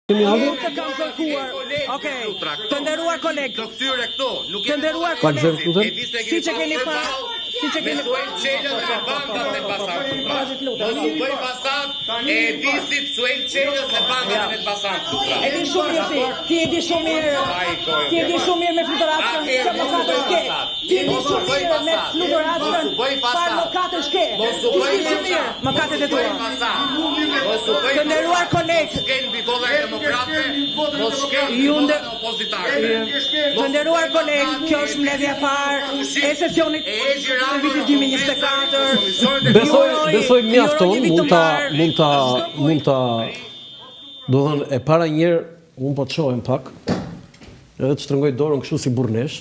Kemi ardhur? Unë të kam kërkuar. Okej. Të nderuar koleg. Të këtyre këtu, nuk Të nderuar Pak koleg. zë, lutem. Siç e keni parë, siç e Me keni Suel Çelën dhe bandat e Elbasanit. Mos u bëj fasad e Evisit Suel Çelës dhe bandat e Elbasanit. E di shumë mirë ti. Ti e di shumë mirë. Ti e di shumë mirë me Flutur Açkën, Atëherë, që mos u mëkatesh bëj ke. fasad. Ti e di Mos u shumë bëj mirë me fasad. Flutur Mos Açkën, u bëj çfarë fasad. mëkatesh ke. Mos u Ti bëj di shumë mirë fasad. mëkatet e Mos u bëj tua. fasad. Mos u bëj Të nderuar koleg, Mos shkel mbi volla e demokratëve, mos shkel mbi Ju volla ndër- e opozitarëve. Të nderuar koleg, kjo është mbledhja e parë e sesionit të vitit 2024. Besoj, Ju uroj- besoj ju uroj mjafton, një vit mund të ta, mbarë. mund ta, mund ta, do të thënë, e para njëherë, unë po të shohem pak, edhe të shtrëngoj dorën kështu si burrnesh,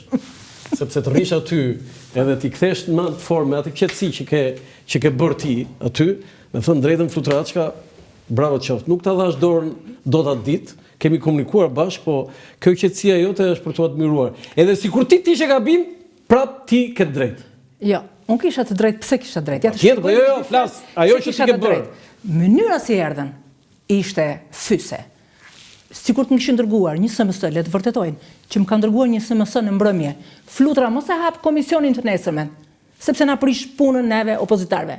sepse të rrish aty, edhe t'i kthesh në atë formë, me atë qetësi që ke, që ke bërë ti aty, me thënë drejtën Flutura Açka, bravo qoftë. Nuk ta dhash dorën dot atë ditë, kemi komunikuar bashkë, po kjo qetësia jote është për t'u admiruar. Edhe sikur ti të ishe gabim, prap ti ke të drejtë. Jo, unë kisha të drejtë, pse kisha të drejtë? Ja të Tjetër, po shpjegoj jo, jo, një gjë, flas, ajo pse që ti kisha ke të bërë. drejtë. Mënyra si erdhën ishte fyse. Sikur të më kishin dërguar një SMS, le të vërtetojnë, që më kanë dërguar një SMS në mbrëmje. Flutra mos e hap komisionin të nesërmen, sepse na prish punën neve opozitarëve.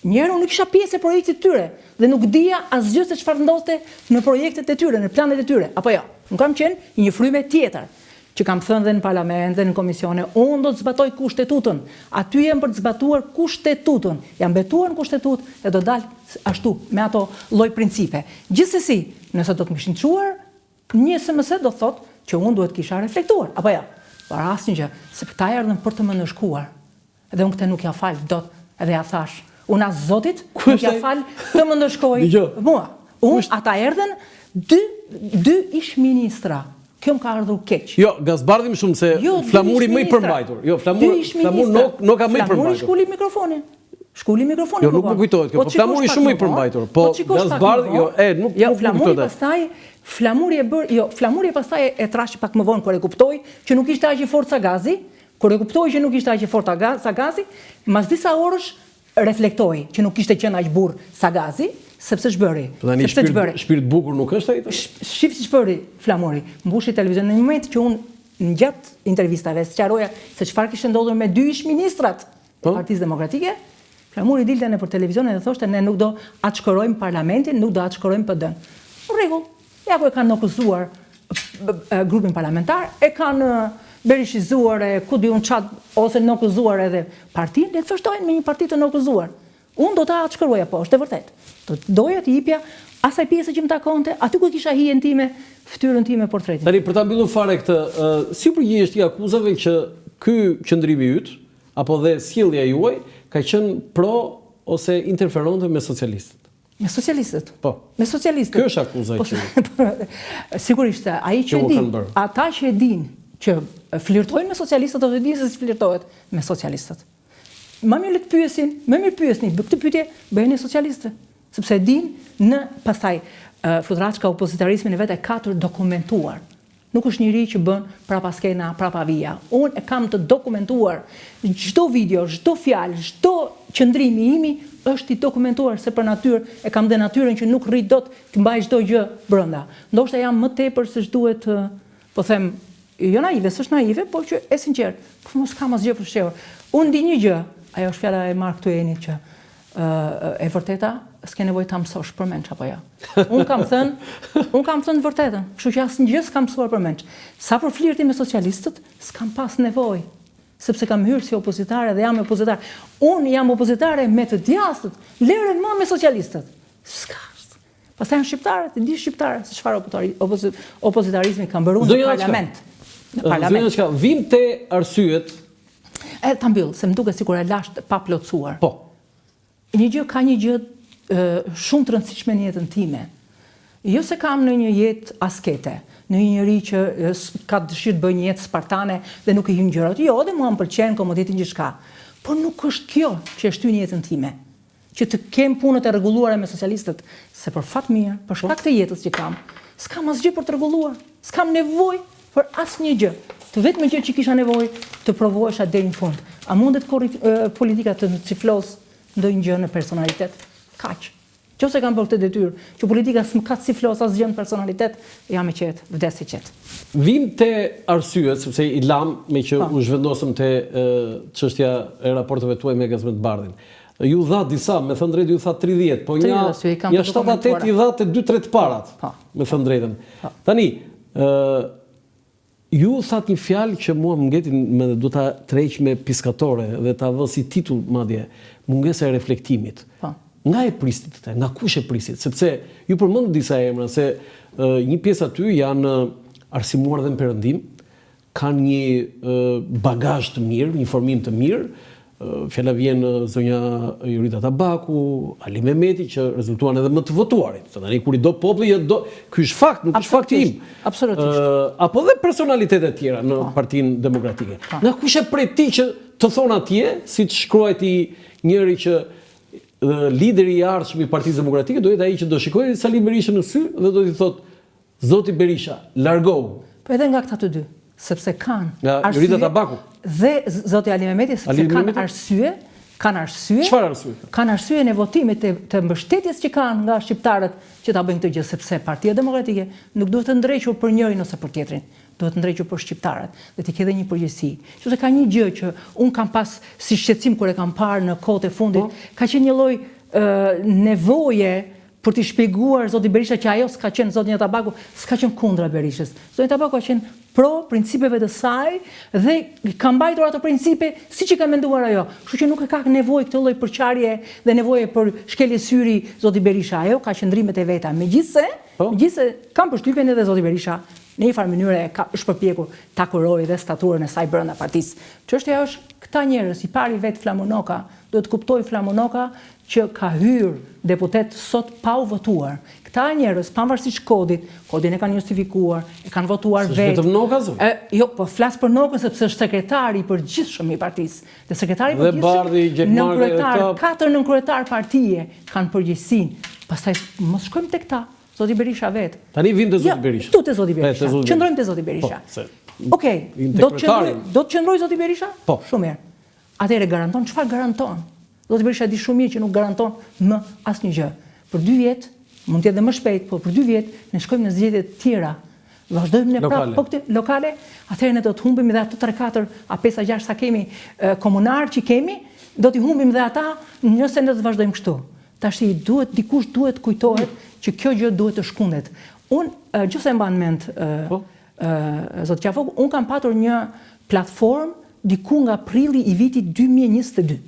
Njëherë unë nuk isha pjesë e projektit tyre dhe nuk dija asgjë se çfarë ndodhte në projektet e tyre, në planet e tyre, apo jo. Unë kam qenë i një fryme tjetër, që kam thënë dhe në parlament dhe në komisione, unë do të zbatoj kushtetutën. Aty jam për të zbatuar kushtetutën. Jam betuar në kushtetutë dhe do dal ashtu me ato lloj principe. Gjithsesi, nëse do të më kishin çuar një SMS do thotë që unë duhet kisha reflektuar, apo jo. Por asnjë gjë, se këta erdhën për të më ndëshkuar. Dhe unë këtë nuk ja fal dot, edhe ja thash. Unë as Zotit Ku nuk është ja ai? fal të më ndëshkoj Dëgjo. mua. Unë ata erdhën dy dy ish ministra. Kjo më ka ardhur keq. Jo, Gazbardhi më shumë se Jo, dy Flamuri ish më i ministra. përmbajtur. Jo, Flamur, Dy ish Flamur ministra. nuk nuk ka më i Flamuri përmbajtur. shkuli mikrofonin. Shkuli mikrofonin. Jo, më nuk më vonë. kujtohet kjo, po të shikosh Flamuri pak shumë më i vonë, përmbajtur, po të shikosh pak më Gazbardhi, vonë. jo, e, nuk- jo, nuk më Flamuri kujtohet. pastaj, Flamuri e bër, jo, Flamuri pastaj e, e trashi pak më vonë kur e kuptoi që nuk ishte aq i fortë sa Gazi, kur e kuptoi që nuk ishte aq i fortë aga- sa Gazi, mas disa orësh reflektoi që nuk kishte qenë aq burr sa Gazi, sepse ç'bëri? Po tani Sepse shpirt, ç'bëri? shpirt bukur nuk është ai? tani? Shif si ç'bëri Flamuri, mbushi televizionin në një moment që unë në gjatë intervistave sqaroja se çfarë kishte ndodhur me dy ish ministrat Po. e Partisë Demokratike, Flamuri dilte nëpër televizion dhe thoshte ne nuk do atshkërojmë parlamentin, nuk do atshkërojmë PD-n. Në rregull, ja ku e kanë akuzuar grupin parlamentar, e kanë berishizuar e ku di unë çat ose nokuzuar edhe partinë, le të vazhdojnë me një parti të nokuzuar. Unë do ta atshkëroja, po, është e vërtetë. Do të doja të jipja asaj pjese që më takonte, aty ku kisha hijen time, fytyrën time, portretin. Tani për ta mbyllur fare këtë, ë, si u përgjigjesh ti akuzave që ky qëndrimi yt apo dhe sjellja juaj ka qenë pro ose interferonte me socialistët? Me socialistët. Po. Me socialistët. Kjo është akuza Po, që- Sigurisht, ai që Që e u din, kanë bërë. ata që e din që flirtojnë me socialistët do të dinë se si flirtohet me socialistët. Më mirë le të pyesin, më mirë pyesni, bë këtë pyetje bëjeni socialistëve, sepse e din në pastaj ë, Flutura Açka opozitarizmin e vet e ka të dokumentuar. Nuk është njeri që bën prapa skena, prapa vija. Unë e kam të dokumentuar çdo video, çdo fjalë, çdo qëndrim i imi është i dokumentuar se për natyrë e kam dhe natyrën që nuk rri dot të mbaj çdo gjë brenda. Ndoshta jam më tepër se ç'duhet, ë, po them, jo naive, s'është naive, por që e sinqert, po mos kam asgjë për fshehur. Unë di një gjë, ajo është fjala e Mark Twainit që ë, e vërteta s'ke nevojë ta mësosh përmendsh apo jo. Unë kam thënë, unë kam thënë të vërtetën, kështu që asnjë gjë s'kam mësuar përmendsh. Sa për flirtin me socialistët, s'kam pas nevojë, sepse kam hyrë si opozitare dhe jam opozitar. Unë jam opozitare me të djathtët, lëre më me socialistët. S'ka. Pastaj janë shqiptarët, i di shqiptarët se çfarë opotari- opozi- opozitarizmi kanë bërë unë në Zonja Açka, parlament. Në Ë, parlament. Zonja Açka, vim te arsyet, E ta mbyll, se më duket sikur e lash pa plotësuar. po. Një gjë ka një gjë ë, shumë të rëndësishme në jetën time. Jo se kam në një jetë askete, në një njeri që ë, s- ka dëshirë të bëjë një jetë spartane dhe nuk i hyn gjërat. Jo, edhe mua më pëlqen komoditetin gjithçka. Por nuk është kjo që e shtyn jetën time. Që të kem punët e rregulluara me socialistët, se për fat mirë, për shkak të jetës që kam, s'kam asgjë për të rregulluar, s'kam nevojë për asnjë gjë. Të vetmen gjë që kisha nevojë të provohesha deri në fund. A mundet korri, ë, politika të ciflos ndonjë gjë në personalitet? Kaq. Qoftë se kam bërë këtë detyrë, që politika s'më ka ciflos asgjë në personalitet, jam e qetë, vdes e qetë. Vijmë te arsyet, sepse i lamë meqë po. u zhvendosëm te çështja e raporteve tuaja me Gazment Bardhin. Ju dhatë disa, me thënë drejtë ju thatë 30, po një një 7 a 8 i dhatë te 2-3 të parat. Po. Me thënë drejtën. Po. Tani, ë Ju thatë një fjalë që mua më ngeti në mendje, do ta tërheq me piskatore dhe ta vë si titull madje, mungesa e reflektimit. Po. Nga e prisnit këtë? Nga kush e prisnit? Sepse ju përmendët disa emra se një pjesë aty janë arsimuar dhe në perëndim, kanë një bagazh të mirë, një formim të mirë, Fjala vjen zonja Jorida Tabaku, Ali Mehmeti që rezultuan edhe më të votuarit. Se tani kur i do populli, ja do, ky është fakt, nuk është fakti im. Absolutisht. Apo dhe personalitete të tjera në po. Partinë Demokratike. Po. Nga kush e pret ti që të thonë atje, siç shkruajti njëri që lideri i ardhshëm i Partisë Demokratike do jetë ai që do shikojë Sali Berishën në sy dhe do t'i thotë Zoti Berisha, largohu! Po edhe nga këta të dy, sepse kanë Nga Jorida Tabaku. Dhe zoti Ali Mehmeti, sepse kanë arsye, kanë arsye. Çfarë arsye? Kanë arsyen e votimit të, të mbështetjes që kanë nga shqiptarët që ta bëjnë këtë gjë, sepse Partia Demokratike nuk duhet të ndrequr për njërin ose për tjetrin, duhet ndrequr për shqiptarët dhe ti ke edhe një përgjegjësi. Sepse ka një gjë që unë kam pas si shqetësim kur e kam parë në kohët e fundit, po. ka qenë një lloj nevoje Për t'i shpjeguar zoti Berisha që ajo s'ka qenë zonja Tabaku, s'ka qenë kundra Berishës. Zonja Tabaku ka qenë pro principeve të saj dhe ka mbajtur ato principe siç i ka menduar ajo. Kështu që nuk e ka nevojë këtë lloj përçarje dhe nevoje për shkelje syri zoti Berisha. Ajo ka qëndrimet e veta. Megjithëse, po. megjithëse kam përshtypjen edhe zoti Berisha në një farë mënyre ka është përpjekur ta kurojë dhe staturën e saj brenda partisë. Çështja është këta njerëz, i pari vetë Flamur Noka, duhet të kuptojë Flamur Noka që ka hyrë deputet sot pa u votuar. Këta njerëz, pavarësisht kodit, kodin e kanë justifikuar, e kanë votuar vetë. S'është vetëm Noka zonjë? Jo, po flas për Nokën sepse është sekretari i përgjithshëm i partisë. Dhe sekretari i përgjithshëm, nënkryetar, katër nënkryetarë partie kanë përgjegjësinë. Pastaj mos shkojmë tek ta, zoti Berisha vetë. Tani vijmë te zoti jo, Berisha. Këtu te zoti Berisha. Qëndrojmë te zoti Berisha. Po, Okej, do të qëndrojë, do të qëndrojë zoti Berisha? Po. Shumë mirë. Atëherë garanton çfarë garanton? Zoti Berisha e di shumë mirë që nuk garanton më asnjë gjë. Për dy vjet, mund të jetë dhe më shpejt, por për dy vjet ne shkojmë në zgjedhje të tjera. Vazhdojmë ne prapë po këtë lokale, atëherë ne do të humbim edhe ato 3 4 a 5 a 6 sa kemi komunarë që kemi, do t'i humbim dhe ata nëse ne do të vazhdojmë kështu. Tashti duhet dikush duhet të kujtohet që kjo gjë duhet të shkundet. Unë, nëse e mban mend, po. Zoti Qafoku, unë kam patur një platformë diku nga prilli i vitit 2022.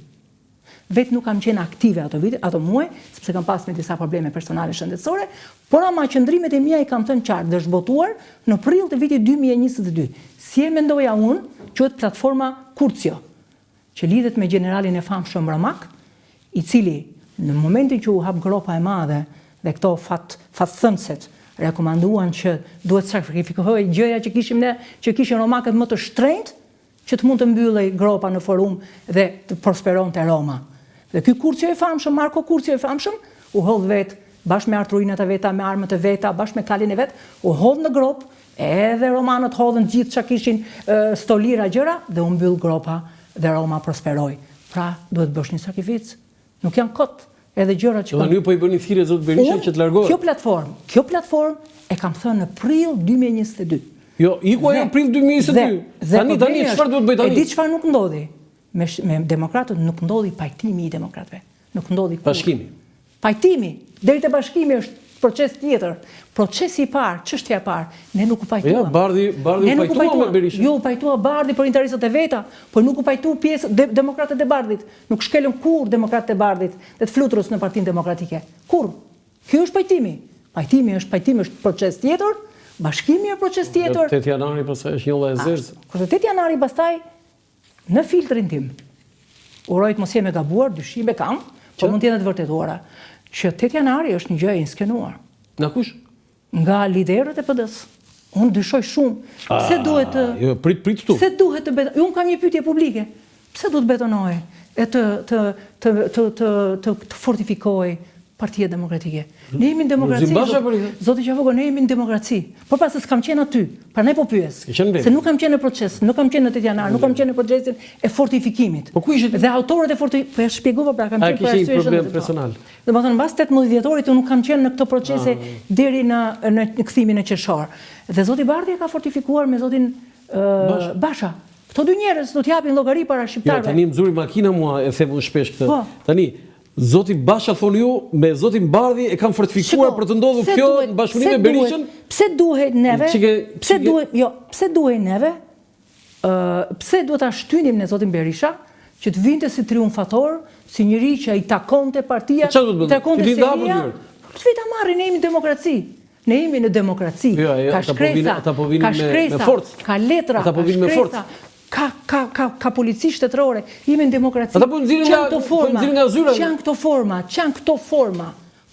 Vetë nuk kam qenë aktive ato vite, ato muaj, sepse kam pas me disa probleme personale shëndetësore, por ama qëndrimet e mia i kam thënë qartë dhe është botuar në prill të vitit 2022. Si e mendoja unë, quhet platforma Kurcio. që lidhet me gjeneralin e famshëm romak, i cili në momentin që u hap gropa e madhe dhe këto fat fatthënëset rekomanduan që duhet sakrifikohej gjëja që kishim ne, që kishin romakët më të shtrenjtë, që të mund të mbyllej gropa në forum dhe të prosperonte Roma. Dhe ky Kurcio i famshëm, Marko Kurcio i famshëm, u hodh vetë bashkë me artruinat e veta, me armët e veta, bashkë me kalin e vet, u hodh në gropë Edhe romanët hodhën gjithë ça kishin stolira gjëra dhe u mbyll gropa dhe Roma prosperoi. Pra duhet të bësh një sakrificë. Nuk janë kot edhe gjërat që Domethënë ju po i bëni thirrje zotit Berisha që të largohet. Kjo platformë, kjo platformë e kam thënë në prill 2022. Jo, iku ajo në prill 2022. Tani tani çfarë duhet të bëj tani? E di çfarë nuk ndodhi. Me me demokratët nuk ndodhi pajtimi i demokratëve. Nuk ndodhi kurrë. Bashkimi. Pajtimi, deri te bashkimi është proces tjetër. Procesi i parë, çështja e parë, ne nuk u pajtuam. Jo, Bardhi, Bardhi u pajtua me Berishën. Jo, u pajtua Bardhi për interesat e veta, por nuk u pajtu pjesë de, demokratët e Bardhit. Nuk shkelën kurrë demokratët e Bardhit dhe të Fluturës në Partinë Demokratike. Kurrë. Ky është pajtimi. Pajtimi është pajtimi është proces tjetër, bashkimi është proces tjetër. 8 janari pastaj është njolla e zezë. Kurse 8 janari pastaj Në filtrin tim, uroj të mos jem e gabuar, dyshime kam, por mund të jenë të vërtetuara, që 8 janari është një gjë e inskenuar. Nga kush? Nga liderët e PD-së. Unë dyshoj shumë. Pse duhet të Jo, prit prit këtu. Pse duhet të beton? Unë kam një pyetje publike. Pse duhet të betonohej e të të të të të të, të fortifikohej? Partia Demokratike. Ne jemi në demokraci. Zoti Qafoku, ne jemi në demokraci. Por pas se s'kam qenë aty, prandaj po pyes. Se nuk kam qenë në proces, nuk kam qenë në 8 janar, nuk kam qenë në procesin e fortifikimit. Po ku ishit? Dhe autorët e fortifikimit, po ja shpjegova pra, kam qenë për arsye shëndetësore. problem personal. Domethënë mbas 18 dhjetorit unë nuk kam qenë në këto procese ah. deri në në kthimin në qershor. Dhe zoti Bardhi e ka fortifikuar me zotin Basha. Këto dy njerëz do të japin llogari para jo, shqiptarëve. Jo, tani më zuri makina mua e them unë shpesh këtë. Po. Tani Zoti Basha thoni ju me zotin Bardhi e kanë fortifikuar për të ndodhur kjo në bashkëpunim me Berishën? Pse duhet neve? Pse duhet, jo, pse duhet neve? Ë, pse duhet ta shtynim ne zotin Berisha që të vinte si triumfator, si njeri që i takonte partia, i takonte selia? Të vijë ta marrë, ne jemi demokraci. Ne jemi në demokraci. Jo, jo, ka shkresa, ata po vinin ka shkresa, me forcë. Ka letra, ata po vinin me forcë. Ka ka ka ka polici shtetërore, jemi në demokraci. Ata po nxjerrin nga këto forma, po nxjerrin nga zyra. Ç'janë këto forma, ç'janë këto forma?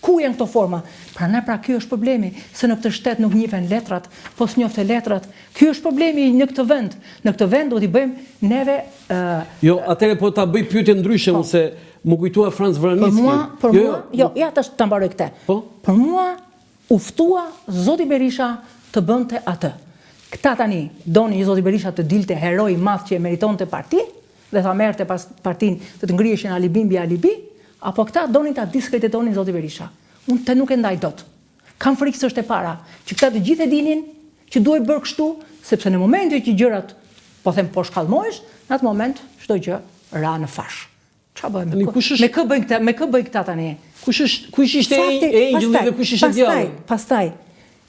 Ku janë këto forma? Prandaj pra ky është problemi, se në këtë shtet nuk njihen letrat, po s'njofte letrat. Ky është problemi në këtë vend. Në këtë vend duhet t'i bëjmë neve ë Jo, atëherë po ta bëj pyetjen ndryshe po. unë se m'u kujtua Franc Vranitzky. Për mua, për jo, mua, jo, jo, ja tash ta mbaroj këtë. Po? Për mua U ftua zoti Berisha të bënte atë. Këta tani donin që zoti Berisha të dilte hero i madh që e meritonte partinë dhe ta merrte pas partinë dhe të ngriheshin alibi mbi alibi, apo këta donin ta diskreditonin zoti Berisha. Unë këtë nuk e ndaj dot. Kam frikë se është e para, që këta të gjithë e dinin që duhej bërë kështu, sepse në momentin që gjërat, po them po shkallmohesh, në atë moment çdo gjë ra në fash. Ça bëjmë? Tani kush është Me kë bëjnë këta, me kë bëjnë këta tani? Kush është kush ishte engjëlli dhe kush ishte djalli? Pastaj, pastaj,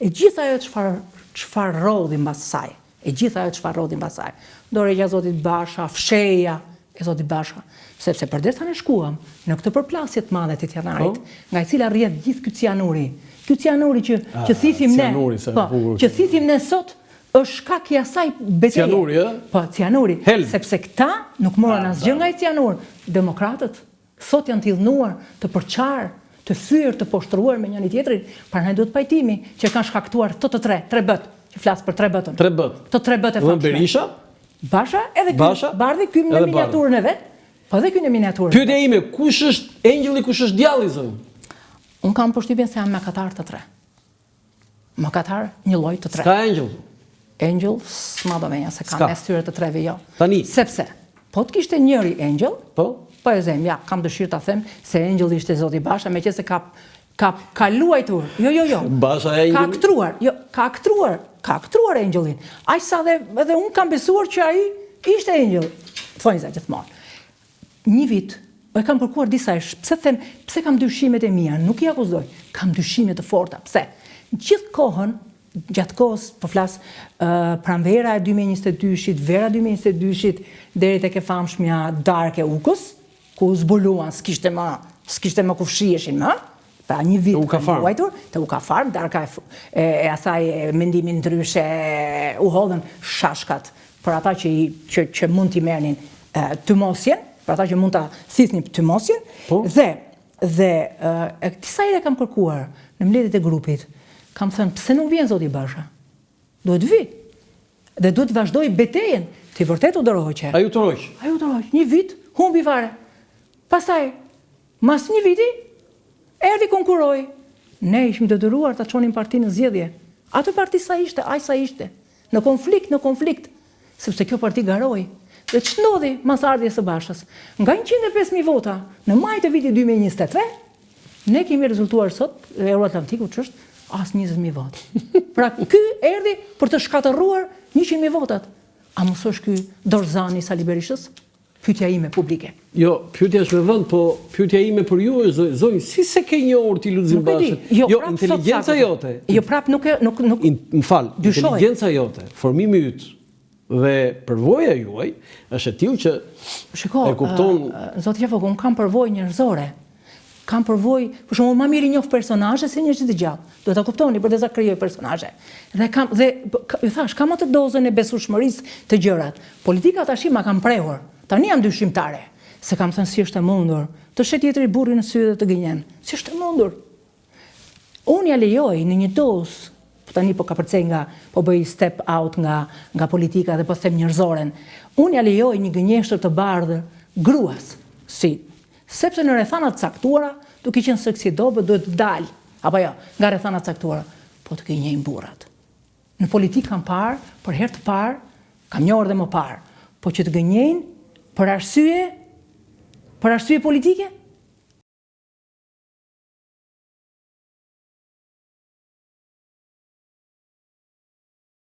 e gjithë ajo çfarë çfarë rrodhi mbas saj, e gjithë ajo çfarë rrodhi mbas saj. Dorëheqja e zotit Basha, fshehja e zotit Basha, sepse përderisa ne shkuam në këtë përplasje të madhe të janarit, po. nga e cila rrjedh gjithë ky cianuri. Ky cianuri që ah, që thithim ne, po, që thithim ne sot, është shkak i asaj beteje. Cianuri, ë? Po, cianuri. Helm. Sepse këta nuk morën asgjë nga ai cianur. Demokratët sot janë të idhnuar, të përçarë, të fyer, të poshtëruar me njëri tjetrin, prandaj duhet pajtimi që kanë shkaktuar këto të tre, tre bët, që flas për tre bëtën. Tre bët. Këto tre bët e famshme. Berisha? Basha edhe ky, Basha, Bardhi ky në miniaturën e vet. Po edhe ky në miniaturën. Pyetja ime, kush është engjëlli, kush është djalli zonjë? Unë kam përshtypjen se janë mëkatarë të tre. Mëkatarë një lloj të tre. S'ka engjëll. Engjëll s'ma do menja se ka mes tyre të treve jo. Tani. Sepse po të kishte njëri engjëll, po po e zem, ja, kam dëshirë ta them se engjëll ishte zoti Basha, meqenëse ka ka ka luajtur. Jo, jo, jo. Basha engjëll. Ka aktruar, jo, ka aktruar, ka aktruar engjëllin. Aq sa dhe edhe unë kam besuar që ai ishte engjëll. Thonjëza gjithmonë. Një vit, e kam kërkuar disa herë, pse them, pse kam dyshimet e mia, nuk i akuzoj, kam dyshime të forta, pse? Gjithë kohën, gjatë kohës, po flas, pranvera e 2022-shit, vera e 2022-shit, deri tek e famshmja darkë e Ukës, ku u zbuluan, s'kishte më, s'kishte më ku fshiheshin më, pra një vit kanë luajtur, te Uka Farm, darka e, e, e asaj e mendimi ndryshe, u hodhën shashkat për ata që, që, që mund t'i merrnin tymosjen, për ata që mund ta thithnin tymosjen, po? dhe dhe e, disa herë kam kërkuar në mbledhjet e grupit, kam thënë pse nuk vjen zoti Basha? Duhet të vijë. Dhe duhet të vazhdojë betejën. Ti vërtet u dorëhoqe. Ai u tërhoq. Ai u tërhoq. Një vit humbi fare. Pastaj mas një viti erdhi konkurroi. Ne ishim detyruar ta çonim partinë në zgjedhje. Atë parti sa ishte, aq sa ishte. Në konflikt, në konflikt, sepse kjo parti garoi. Dhe ç'ndodhi mas ardhjes së Bashës? Nga 105.000 vota në maj të vitit 2023, ne kemi rezultuar sot, Euroatlantiku ç'është, as 20.000 vota. Pra ky erdhi për të shkatërruar 100.000 votat. A mos është ky dorëzani i Sali Berishës? Pyetja ime publike. Jo, pyetja është me vend, po pyetja ime për ju është zonjë, si s'e ke njohur ti Lulzim Bashën? Jo, jo inteligjenca jote. Jo, prap nuk e nuk nuk Më fal, inteligjenca jote, formimi yt dhe përvoja juaj është e tillë që Shiko, e kupton uh, zoti Qafoku, unë kam përvojë njerëzore. Kam përvojë, për shembull, ma mirë i njoh personazhe se njerëzit të gjallë. Duhet ta kuptoni, përderisa krijoj personazhe. Dhe kam dhe ju thash, kam atë dozën e besueshmërisë të gjërat. Politika tashi ma ka mprehur. Tani jam dyshimtare. Se kam thënë si është e mundur. Të sheh tjetri burri në sy dhe të gënjen. Si është e mundur? Unë ja lejoj në një dozë, po tani po kapërcej nga, po bëj step out nga nga politika dhe po them njerëzoren. Unë ja lejoj një gënjeshtër të bardhë gruas, si Sepse në rrethana të caktuara Duke qenë seksi i dobët, duhet të dalë, apo jo, nga rrethana të caktuara, po të gënjejnë burrat. Në politikë kam parë, për herë të parë, kam njohur dhe më parë, po që të gënjejnë për arsye, për arsye politike?